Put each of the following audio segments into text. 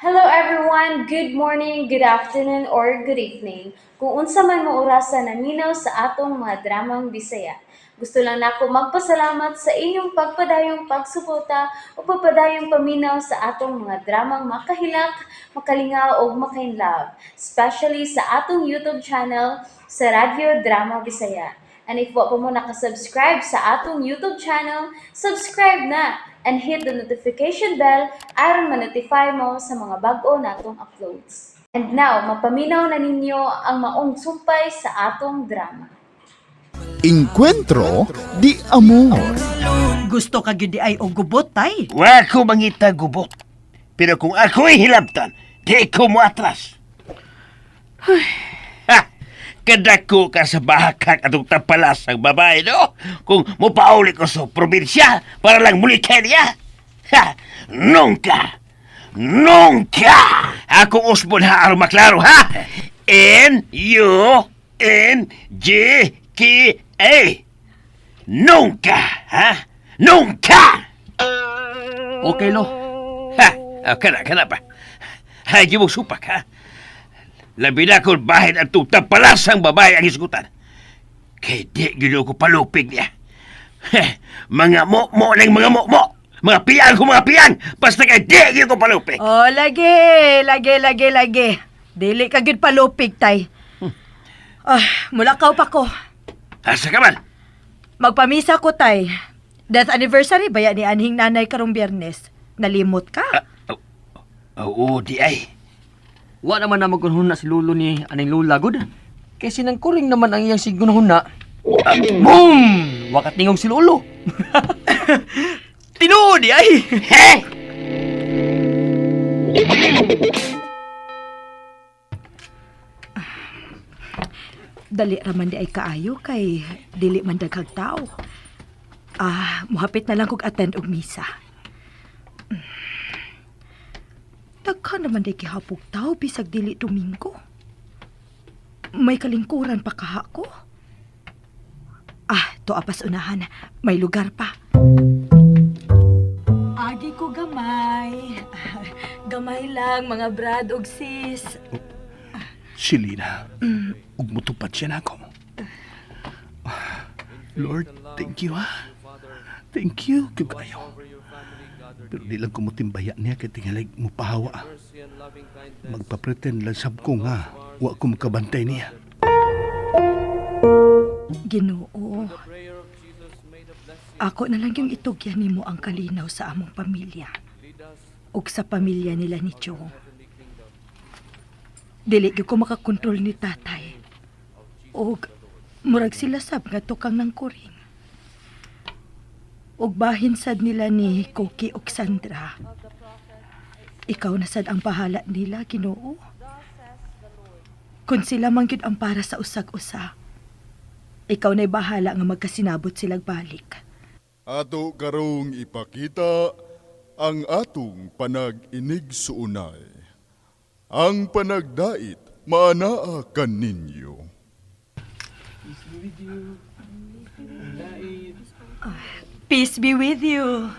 Hello everyone! Good morning, good afternoon, or good evening. Kung unsa man mo orasa naminaw sa atong mga dramang Bisaya. Gusto lang nako magpasalamat sa inyong pagpadayong pagsuporta o pagpadayong paminaw sa atong mga dramang makahilak, makalingaw ug makainlove, especially sa atong YouTube channel sa Radyo Drama Bisaya. And if wa pa mo nakasubscribe sa atong YouTube channel, subscribe na and hit the notification bell aron ma-notify mo sa mga bag-o natong uploads. And now, mapaminaw na ninyo ang maong sumpay sa atong drama. Encuentro di Amor. Gusto ka gyud diay og gubot, tay. Wa ko mangita gubot. Pero kung ako'y hilabtan, di ko mo atras. Ha! Kadako ka sa bahakak atong tapalas ang babae, no? Kung mupauli ko sa probinsya para lang muli niya. Ha! Nunca! Nunca! Akong usbon ha, aron maklaro, ha? N U N G K A. Nunca! Ha? Nunca! Okay, lo. Ha! Ah, kana, kana pa. Hay, di mo supak, ha? Labi na kung bahin at tapalasang babae ang isgutan. Kay di gino ko palupig niya. Heh, mga mo-mo ng mga mo-mo. Mga piyang ko mga piyang. Basta kay di gino ko palupig. Oh, lagi, lagi, lagi, lagi. Dili ka gyud palupig, tay. Ah, mulakaw pa ko. Asa ka man? Magpamisa ko, tay. Death anniversary baya ni anhing nanay karong Biyernes. Nalimot ka? Ah, oh, oo, di ay. Wa naman na magunhuna si Lolo ni aning Lola, gud. Kay sinangkuring naman ang iyang sigunhuna. Boom! Wakat ningong si Lolo. Tinuod di ay! He? Dali raman di ay kaayo kay dili man daghang tao. Ah, muhapit na lang kog attend og misa. Daghan naman di gihapog tao bisag dili Domingo. May kalingkuran pa kaha ko. Ah, to apas unahan. May lugar pa. Agi ko gamay. Gamay lang mga brad og sis. Selena, ug mutupad siya nako. Lord, thank you ha. Thank you, gyud kayo. Pero di lang ko mutimbaya niya kay tingalig mo pahawa. Magpa-pretend lang sab ko nga wa ko makabantay niya. Ginoo. Ako na lang yung itugyan nimo ang kalinaw sa among pamilya. Ug sa pamilya nila ni Joe. Dili gyud ko makakontrol ni tatay. Og murag sila sab nga tukang ng kuring. Ug bahin sad nila ni Koki ug Sandra. Ikaw na sad ang bahala nila, Ginoo. Kun sila man gyud ang para sa usag-usa. Ikaw na'y bahala nga magkasinabot silag balik. Ato karong ipakita ang atong panag-inig suunay. Ang panagdait maanaa kaninyo. Peace be with you.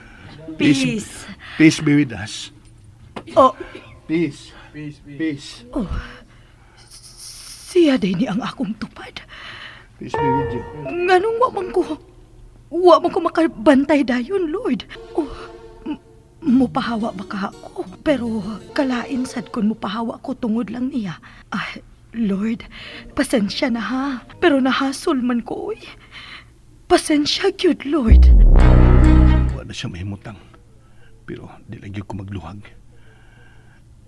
Peace. Peace be with us. Oh, Peace. Peace. Peace. Siya day ni ang akong tupad. Peace be with you. Nganong wa man ko makabantay dayon, Lord. Oh, mupahawa ba ka ako? Pero kalain sad kun mupahawa ko tungod lang niya. Ah, Lord, pasensya na ha. Pero nahasol man ko, uy. Pasensya gyud, Lord. Wa na siya mahimutang. Pero di lang gyud ko magluhag.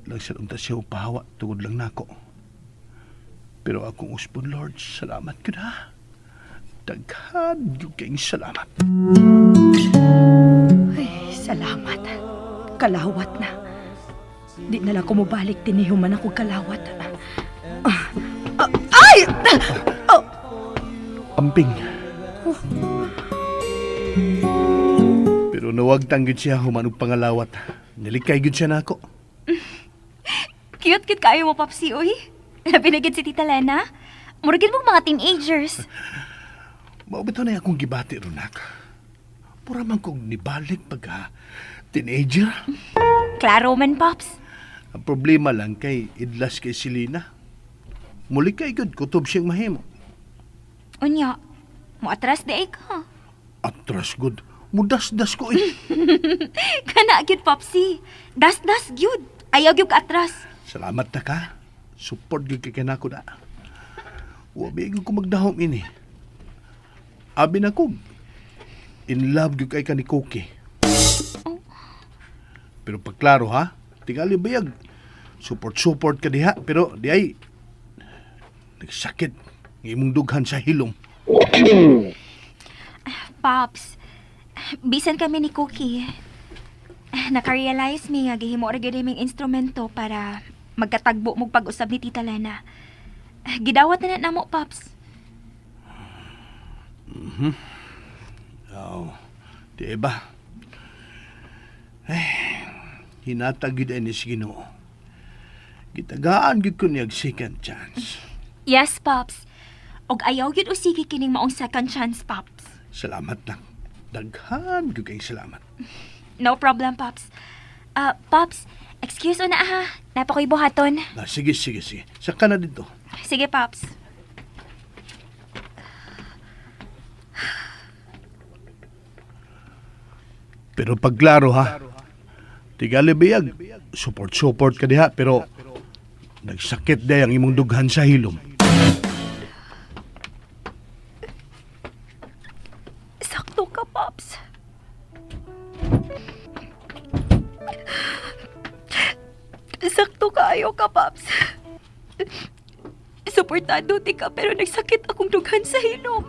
Lang siya unta siya pahawa tungod lang nako. Pero akong usbon, Lord, salamat gyud ha. Daghan gyud kayong salamat. Ay, salamat. Kalawat na. Di na lang ko mobalik tinihuman ako kalawat. Ah, ah, ay! Oh, Amping. Pero nawagtang gyud siya human og pangalawat. Nilikay gyud siya nako. Cute, cute kaayo mo, Papsi, uy. Labi na gid si Tita Lena. Mura gid mong mga teenagers. Mao bitaw na akong gibati ronak. Pura man kog nibalik pagka teenager. Klaro man, Pops. Ang problema lang kay idlas kay Selena. Muli kay gud kutob siyang mahimo. Unya, mo atras di ay ka. Atras gud. Mudasdas ko eh. Kana gyud, Popsi. Das-das gyud. Ayaw gyud ka atras. Salamat na ka. Support gyud kay kanako na. Wa ba gyud ko magdahom ini. Abi na ko. In love gyud kay ka ni Cookie. Pero pagklaro ha, tingali bayag. Support support ka diha pero di ay nagsakit ng imong dughan sa hilom. Pops, bisan kami ni Cookie. Nakarealize mi nga gihimo ra gyud iming instrumento para magkatagbo mog pag-usab ni Tita Lena. Gidawat na na namo, Pops. Oo. Di ba? Ay, hinatag gyud ay ni sa Ginoo. Gitagaan gyud ko niyag second chance. Yes, Pops. Og ayaw gyud usigi kining maong second chance, Pops. Salamat lang. Daghan gyud kay salamat. No problem, Pops. Ah, Pops, excuse una ha. Napakoy buhaton. Na, sige, sige, sige. Saka na dito. Sige, Pops. Pero pagklaro ha, tigali biyag, support-support ka diha, pero nagsakit day ang imong dughan sa hilom. Sakto ka, Pops. Sakto ka, ayaw ka, Pops. Suportado ti ka, pero nagsakit akong dughan sa hilom.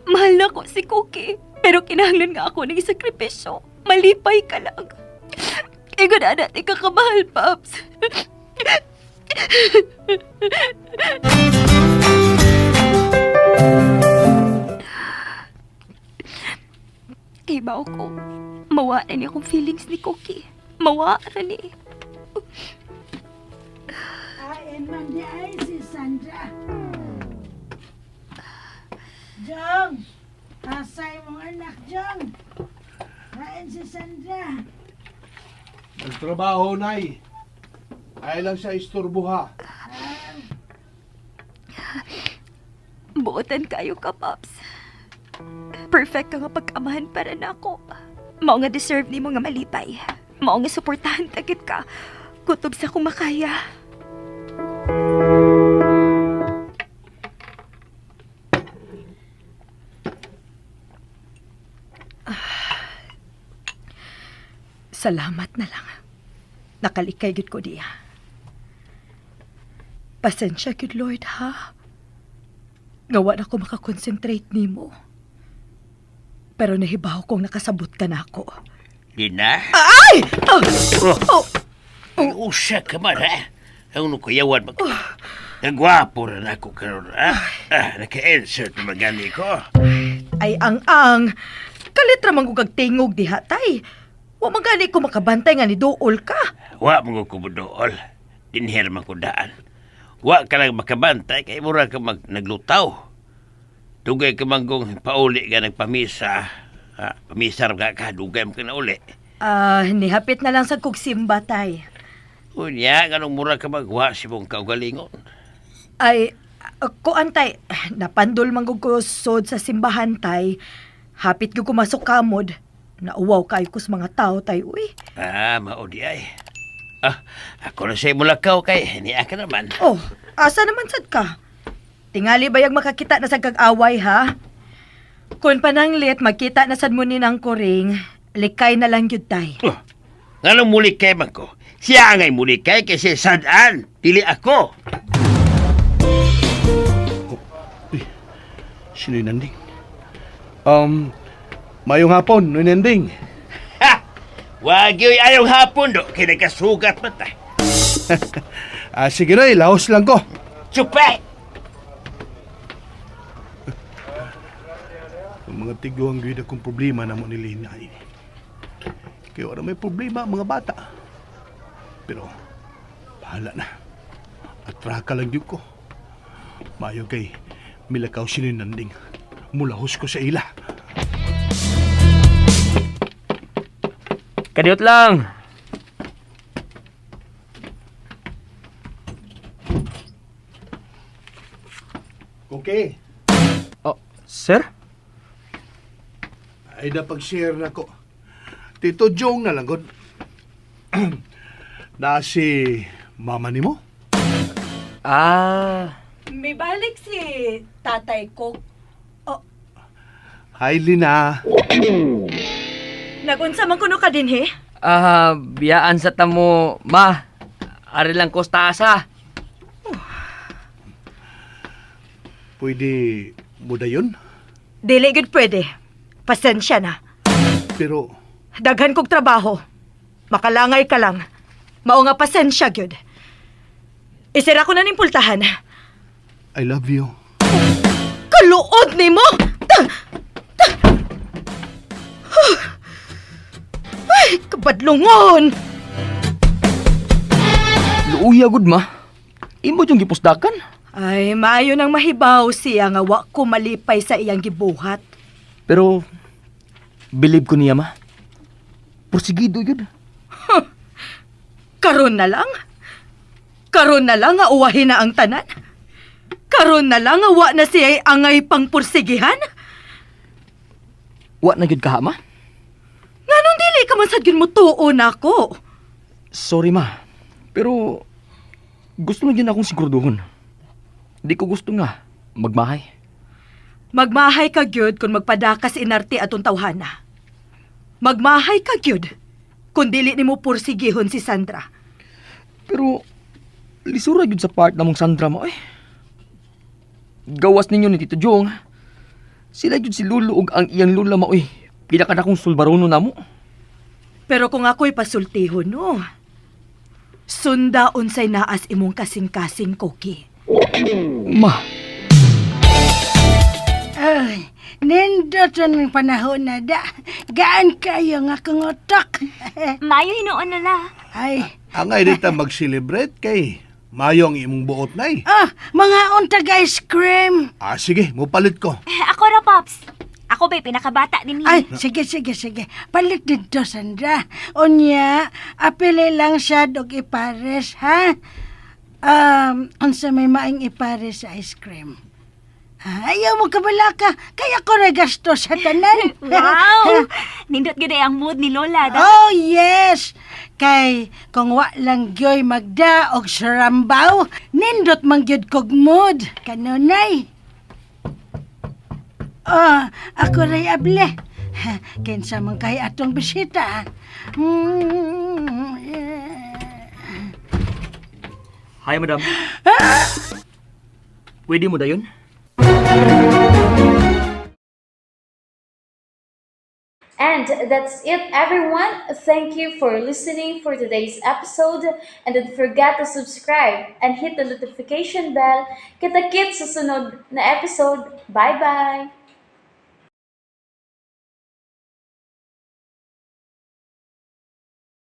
Mahal na ko si Cookie, pero kinahanglan nga ako ng sakripisyo. Malipay ka lang. Ikaw na natin ka kamahal, Pops. Kay bao ko, mawa na ni akong feelings ni Cookie. Mawa na ni. Ain man di ay si Sandra. Jong, asay mong anak, Jong. Kain si Sandra. Nagtrabaho, Nay. Ay lang sa isturbo ha. Buotan kayo ka, Pops. Perfect ka nga pagkamahan para na ako. Mao nga deserve ni mo nga malipay. Mao nga suportahan tagit ka. Kutob sa kumakaya. Salamat na lang. Nakalikay gid ko diya. Pasensya gid Lord ha. Gawa na ko makakonsentrate nimo. Pero nahibaw kong nakasabot ka na ako. Lina? Ay! Oh! Oh. Ay, usa ka man, ha? Ang nukuyawan mag... Nagwapo rin ako karon, ha? Ah, naka-insert na magani ko. Ay ang-ang. Kalit ra man gud kag tingog diha tay. Wa man gani ko makabantay nga ni duol ka. Wa mo ko budool. Dinher man ko daan. Wa ka lang makabantay kay mura ka mag naglutaw. Dugay ka manggong pauli ka nagpamisa. Ha? Pamisa ra ka, dugay mo ka na uli. Ah, nihapit na lang sa kog simba tay. Unya, ganong mura ka magwa si mong kaugalingon. Ay, kuan tay, napandol man gud ko sod sa simbahan tay. Hapit gyud ko masok kamod. Nauwaw kayo ko sa mga tao tay, uy. Ah, maudi ay. Ah, ako na sa'yo mulakaw kay niya ka naman. Oh, asa naman sad ka? Tingali bayag makakita na sa kag-away ha? Kun pananglit, magkita na sad mo ni ng kuring, likay na lang gyud tay. Oh, nganong muli kay man ko? Siya nga'y muli kay kasi sadaan, dili ako. Uy, sino yung nanding? Mayong hapon, Noy Nanding. Ha! Wag yo'y ayong hapon do, kay nagkasugat man ta. Ah, sige Noy, laos lang ko. Tsupe! Ang mga tiguang gyud akong problema na mo ni Lina. eh. Kaya wala may problema ang mga bata. Pero, bahala na. Atraka lang gyud ko. Mayo kay milakaw sino yung nanding. Mulahos ko sa ila. Kadiyot lang. Okay. Oh, sir? Ay na pag-share na ko. Tito Jong na lang gud. Na si mama nimo? Ah, May balik si tatay ko. Hi, Lina. Nagunsa man kuno ka dinhi? ah, biyaan sa tamo, ma. Ari lang ko sa taas, ah. Pwede mo da yun? Dili gud pwede. Pasensya na. Pero Daghan kog trabaho. Makalangay ka lang. Mao nga pasensya gyud. Isira ko na ning pultahan. I love you. Kaluod nimo. Ta! Ta! Ay, kabadlungon! Luuya gud ma. Imo yung gipusdakan. Ay, maayo nang mahibaw siya nga wa ko malipay sa iyang gibuhat. Pero believe ko niya ma. Porsigido yun. Karon na lang? Karon na lang nga uwahin na ang tanan? Karon na lang nga wa na siya'y angay pangpursigihan? Wa na gyud ka ma. Nganong dili ka man sad gyud mo tuo nako? Sorry ma. Pero gusto na gyud akong siguraduhon. Di ko gusto nga magmahay. Magmahay ka gyud kung magpadakas inarte atong tawhana. Magmahay ka gyud kung dili nimo pursigihon si Sandra. Pero lisura gyud sa part namong Sandra mo eh. Gawas ninyo ni Tito Jong. Sila gyud si Lulo ug ang iyang lula mo eh. Pila ka na kong sulbarono namo. Pero kung ako'y pasultihon no, sunda unsay naas imong kasing-kasing Koki. Ma, Ay, nindot ng panahon na da. Gaan kayo nga akong utok. Maayo hinuon na la. Ay, Angay dita mag-celebrate kay mayo ang imong buot nay. ah, mga untag ice cream. Ah, sige, mupalit ko. Ako ra, Pops. Ako ba'y pinakabata din Ay, sige, sige, sige. Palit dito, Sandra. Unya, apili lang siya dog ipares, ha? Unsa may maing ipares sa ice cream? Ah, ayaw mo kabala ka. Kaya ko na gasto sa tanan. Wow! Nindot gid ay ang mood ni Lola. Da. Oh, yes! Kay kung wa lang gyoy magda og sarambaw, nindot man gyud kog mood. Kanunay. Oh, ako ray able. Ha, kinsa man kay atong bisita. Ah. Yeah. Hi, madam. Pwede mo dayon? And that's it, everyone. Thank you for listening for today's episode. And don't forget to subscribe and hit the notification bell. Kita-kits sa sunod na episode. Bye-bye!